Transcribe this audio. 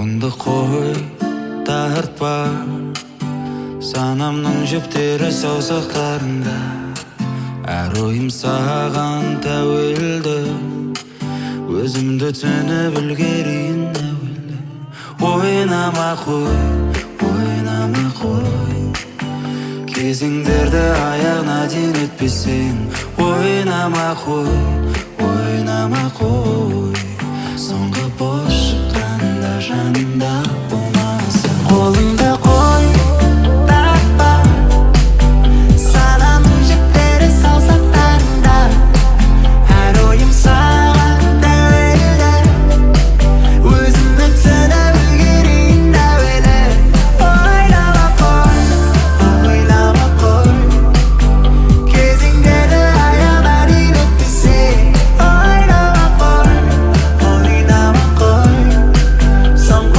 Онды қой, тартпа. Санамның жіптері саусақтарында. Әр ойым саған тәуелді. Өзімді түсініп үлгерейін әуелі. Ойнама қой, ойнама қой. Кезеңдерді аяғына дейін өтпесең. Ойнама қой, ойнама қой. Соңғы бос шыққанда жанымда.